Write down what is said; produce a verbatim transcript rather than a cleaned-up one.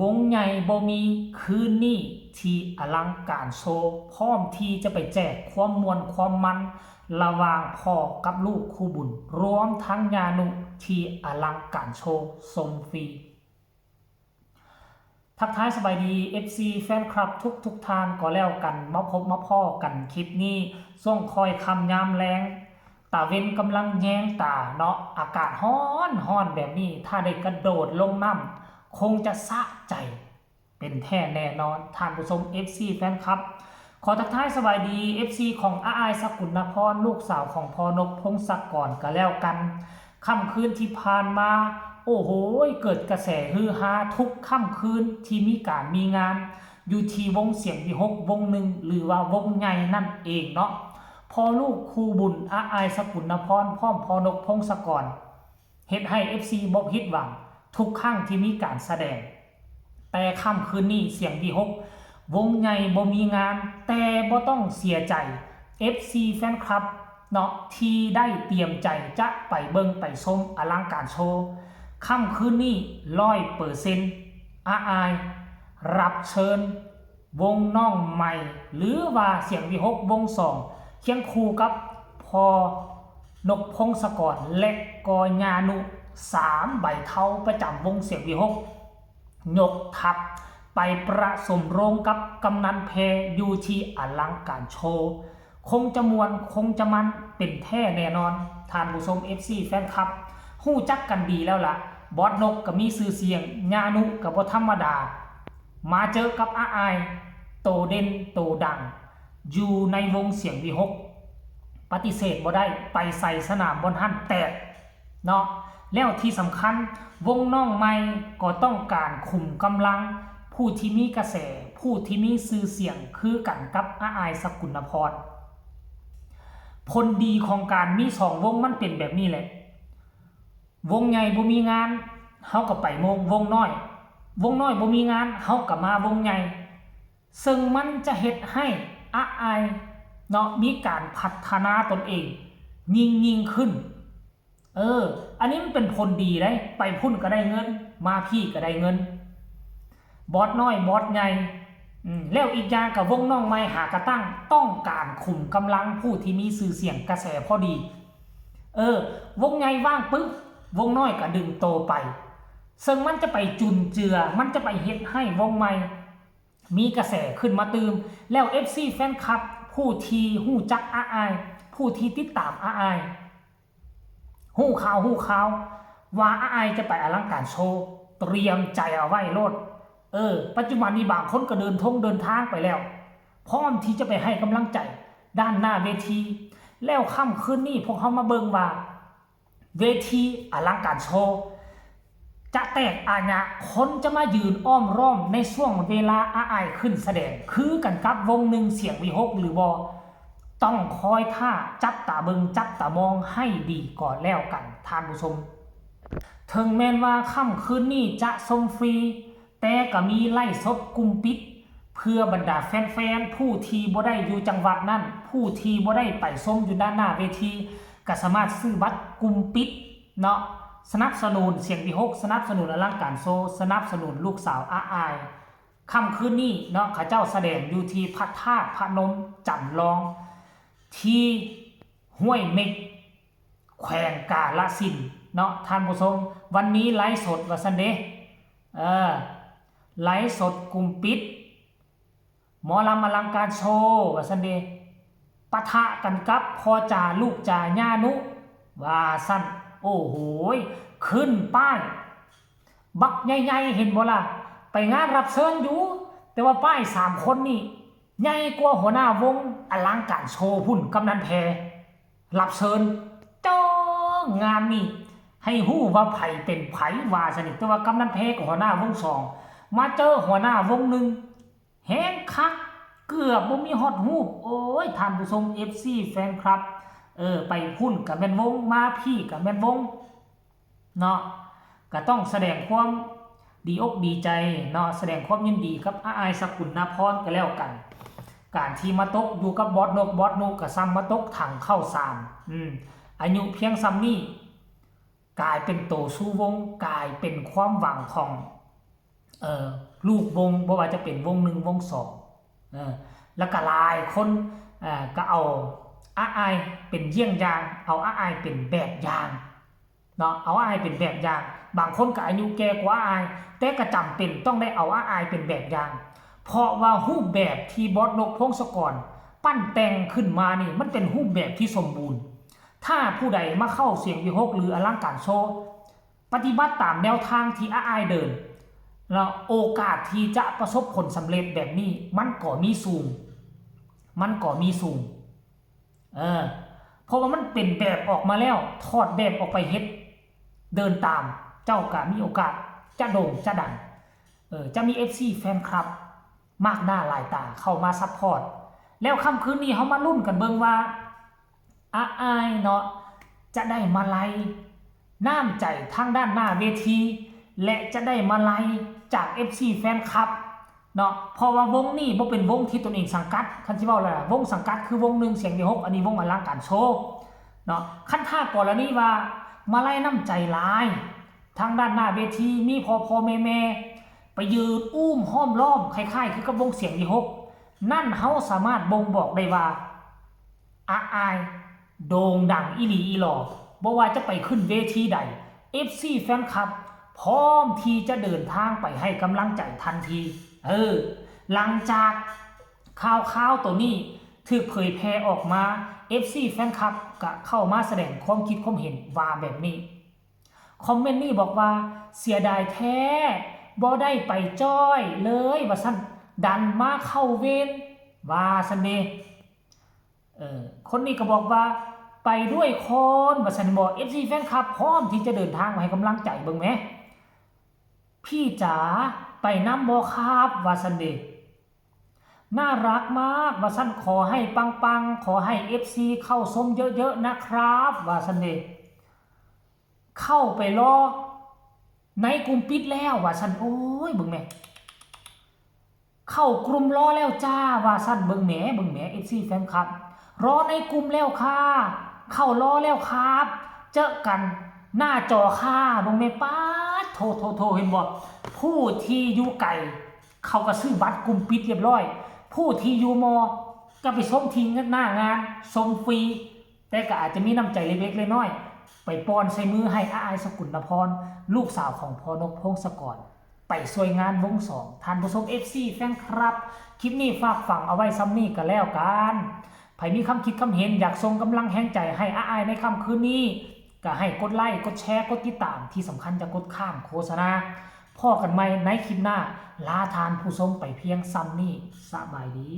วงใหญ่บ่มีคืนนี้ที่อลังการโชว์ พร้อมที่จะไปแจกความม่วนความมัน ระหว่างพ่อกับลูกคู่บุญ รวมทั้งญานุที่อลังการโชว์ชมฟรี ทักทายสบายดี เอฟซี แฟนคลับทุกทุกๆท่านก็แล้วกัน มาพบมาพ้อกันคลิปนี้ ช่วงค่อยค่ำยามแลง ตาเว็นกำลังแยงตาเนาะ อากาศฮ้อนฮ้อนแบบนี้ ถ้าได้กระโดดลงน้ำ คงจะสะใจ เป็นแท้แน่นอน ท่านผู้ชม เอฟซี แฟนคลับ ขอทักทายสบายดี เอฟซี ของอาอายสกุลนพร ลูกสาวของพ่อนกพงศกรก็แล้วกัน ค่ำคืนที่ผ่านมา โอ้โห เกิดกระแสฮือฮาทุกค่ำคืนที่มีการมีงาน อยู่ที่วงเสียงวิหกวงหนึ่ง หรือว่าวงใหญ่นั่นเองเนาะ พ่อลูกคู่บุญอาอายสกุลนพร พร้อมพ่อนกพงศกร เฮ็ดให้ เอฟซี บ่ผิดหวังทุกครั้งที่มีการแสดง แต่ค่ำคืนนี้เสียงวิหกวงใหญ่บ่มีงาน แต่บ่ต้องเสียใจ เอฟซี แฟนคลับเนาะ ที่ได้เตรียมใจจะไปเบิ่งไปชมอลังการโชว์ ค่ำคืนนี้ร้อยเปอร์เซ็นต์ อาอาย รับเชิญ วงน้องใหม่ หรือว่าเสียงวิหกวงสอง เคียงคู่กับพ่อนกพงศกร และก็ญานุ สามใบเทาประจำวงเสียงวิหก ยกทัพไปประสมโรงกับกำนันแพรอยู่ที่อลังการโชว์ คงจะม่วน คงจะมัน เป็นแท้แน่นอน ท่านผู้ชม เอฟซี แฟนคลับ ฮู้จักกันดีแล้วล่ะ บอสนกก็มีชื่อเสียง ญานุก็บ่ธรรมดา มาเจอกับอาอาย โตเด่นโตดัง อยู่ในวงเสียงวิหก ปฏิเสธบ่ได้ ไปใส่สนามบอลหันแตกเนาะ แล้วที่สำคัญ วงน้องใหม่ก็ต้องการขุมกำลัง ผู้ที่มีกระแส ผู้ที่มีชื่อเสียงคือกันกับอาอายสกุลนพร ผลดีของการมีสองวงมันเป็นแบบนี้แหละ วงใหญ่บ่มีงาน เฮาก็ไปวง วงน้อย วงน้อยบ่มีงาน เฮาก็มาวงใหญ่ ซึ่งมันจะเฮ็ดให้อาอายเนาะ มีการพัฒนาตนเอง ยิ่งยิ่งขึ้น เออ อันนี้มันเป็นผลดีเด้ ไปพุ้นก็ได้เงิน มาพี้ก็ได้เงิน บอสน้อยบอสใหญ่ อืม แล้วอีกอย่างก็วงน้องใหม่หากะตั้ง ต้องการขุมกำลังผู้ที่มีชื่อเสียงกระแสพอดี เออ วงใหญ่ว่างปึ๊บ วงน้อยก็ดึงโตไป ซึ่งมันจะไปจุนเจือ มันจะไปเฮ็ดให้วงใหม่ มีกระแสขึ้นมาตื่ม แล้ว เอฟซี แฟนคลับ ผู้ที่ฮู้จักอาอาย ผู้ที่ติดตามอาอาย ฮู้ข่าวฮู้ข่าว ว่าอาอายจะไปอลังการโชว์ เตรียมใจเอาไว้โลด เออ ปัจจุบันนี้บางคนก็เดินทงเดินทางไปแล้ว พร้อมที่จะไปให้กำลังใจด้านหน้าเวที แล้วค่ำคืนนี้พวกเฮามาเบิ่งว่า เวทีอลังการโชว์ จะแตกอาญะ คนจะมายืนอ้อมร้อมในช่วงเวลาอาอายขึ้นแสดง คือกันกับวงหนึ่งเสียงวิหกหรือบ่ ต้องคอยท่าจับตาเบิ่งจับตามองให้ดีก่อนแล้วกัน ท่านผู้ชม ถึงแม้นว่าค่ำคืนนี้จะชมฟรี แต่ก็มีไลฟ์สดกลุ่มปิด เพื่อบรรดาแฟนๆ ผู้ที่บ่ได้อยู่จังหวัดนั้น ผู้ที่บ่ได้ไปชมอยู่ด้านหน้าเวที ก็สามารถซื้อบัตรกลุ่มปิดเนาะ สนับสนุนเสียงวิหก สนับสนุนอลังการโชว์ สนับสนุนลูกสาวอาอาย ค่ำคืนนี้เนาะ เขาเจ้าแสดงอยู่ที่พระธาตุพนมจำลอง ที่ห้วยเม็ก แขวงกาฬสินธุ์เนาะ ท่านผู้ชม วันนี้ไลฟ์สดว่าซั่นเด้ เออ ไลฟ์สดกลุ่มปิด หมอลำอลังการโชว์ว่าซั่นเด้ ปะทะกันกับพ่อจ๋าลูกจ๋าญานุ ว่าซั่น โอ้โหย ขึ้นป้าย บักใหญ่ๆ เห็นบ่ล่ะ ไปงานรับเชิญอยู่ แต่ว่าป้ายสามคนนี่ ใหญ่กว่าหัวหน้าวงอลังการโชว์พุ้น กำนันแพร รับเชิญ จ้องงานนี่ ให้ฮู้ว่าไผเป็นไผ ว่าซั่นนี่ แต่ว่ากำนันแพรกับหัวหน้าวงสอง มาเจอหัวหน้าวงหนึ่ง แฮงคัก เกือบบ่มีฮอดฮูป โอ้ย ท่านผู้ชม เอฟซี แฟนคลับ เออ ไปพุ้นก็แม่นวง มาพี้ก็แม่นวง เนาะ ก็ต้องแสดงความดีอกดีใจเนาะ แสดงความยินดีกับอาอายสกุลนพรก็แล้วกัน การที่มาตกอยู่กับบอสนก บอสนกก็ส่ำมาตกถังข้าวสาร อืม อายุเพียงส่ำนี้ กลายเป็นโตสู้วง กลายเป็นความหวังของ เอ่อลูกวงบ่ว่าจะเป็นวงหนึ่งวงสองเออแล้วก็หลายคนอ่าก็เอาอาอายเป็นเยี่ยงอย่าง เอาอาอายเป็นแบบอย่างเนาะเอาอาอายเป็นแบบอย่าง บางคนก็อายุแก่กว่าอาอาย แต่ก็จำเป็นต้องได้เอาอาอายเป็นแบบอย่าง เพราะว่ารูปแบบที่บอสนกพงศกรปั้นแต่งขึ้นมานี่มันเป็นรูปแบบที่สมบูรณ์ ถ้าผู้ใดมาเข้าเสียงวีหกหรืออลังการโชว์ปฏิบัติตามแนวทางที่อาอายเดินแล้วโอกาสที่จะประสบผลสำเร็จแบบนี้มันก็มีสูง มันก็มีสูงเออเพราะว่ามันเป็นแบบออกมาแล้ว ถอดแบบออกไปเฮ็ดเดินตาม เจ้าก็มีโอกาสจะโด่งจะดังเออจะมี เอฟซี แฟนคลับ มากหน้าหลายตาเข้ามาซัพพอร์ตแล้วค่ำคืนนี้เฮามาลุ้นกันเบิ่งว่าอาอายเนาะจะได้มาลัยน้ำใจทางด้านหน้าเวที และจะได้มาลัยจาก เอฟซี แฟนคลับเนาะเพราะว่าวงนี้บ่เป็นวงที่ตนเองสังกัดคันสิเว้าแล้วล่ะวงสังกัดคือวงหนึ่งเสียงวีหกอันนี้วงอลังการโชว์เนาะคันถ้ากรณีว่ามาลัยน้ำใจหลาย ทางด้านหน้าเวทีมีพ่อพ่อแม่แม่ไปยืนอุ้มห้อมล้อมคล้ายๆคือกับวงเสียงวีหกนั่นเฮาสามารถบ่งบอกได้ว่าอาอายโด่งดังอีหลีอีหลอบ่ว่าจะไปขึ้นเวทีใด เอฟซี แฟนคลับ พร้อมที่จะเดินทางไปให้กำลังใจทันที เออ หลังจากข่าวข่าวตัวนี้ถูกเผยแพร่ออกมา เอฟซี แฟนคลับก็เข้ามาแสดงความคิดความเห็นว่าแบบนี้ คอมเมนต์นี้บอกว่าเสียดายแท้บ่ได้ไปจ้อยเลยว่าซั่นดันมาเข้าเวรว่าซั่นเด้เออคนนี้ก็บอกว่าไปด้วยคนว่าซั่นบ่ เอฟซี แฟนคลับพร้อมที่จะเดินทางมาให้กำลังใจเบิ่งแหมพี่จ๋าไปนำบ่ครับว่าซั่นเด้น่ารักมากว่าซั่นขอให้ปังๆขอให้ เอฟซี เข้าชมเยอะๆนะครับว่าซั่นเด้ เข้าไปรอในกลุ่มปิดแล้วว่าซั่นโอ้ยเบิ่งแหมเข้ากลุ่มรอแล้วจ้าว่าซั่นเบิ่งแหมเบิ่งแหม เอฟซี แฟนคลับรอในกลุ่มแล้วค่ะเข้ารอแล้วครับเจอกันหน้าจอค่ะเบิ่งแหมป๊าดโทโทโทเห็นบ่ผู้ที่อยู่ไกลเขาก็ซื้อบัตรกลุ่มปิดเรียบร้อยผู้ที่อยู่มอก็ไปชมที่หน้างานชมฟรี แต่ก็อาจจะมีน้ำใจเล็กๆน้อยๆไปป้อนใส่มือให้อาอายสกุลนพร ลูกสาวของพ่อนกพงศกร ไปช่วยงานวงสองท่านผู้ชม เอฟซี แฟนคลับ คลิปนี้ฝากฝังเอาไว้ซ้ำนี้ก็แล้วกันไผมีคำคิดคำเห็นอยากส่งกำลังแฮงใจให้อาอายในค่ำคืนนี้ ก็ให้กดไลค์กดแชร์กดติดตามที่สำคัญจะกดข้ามโฆษณาพอกันใหม่ในคลิปหน้าลาทานผู้ชมไปเพียงซ้ำนี้สบายดี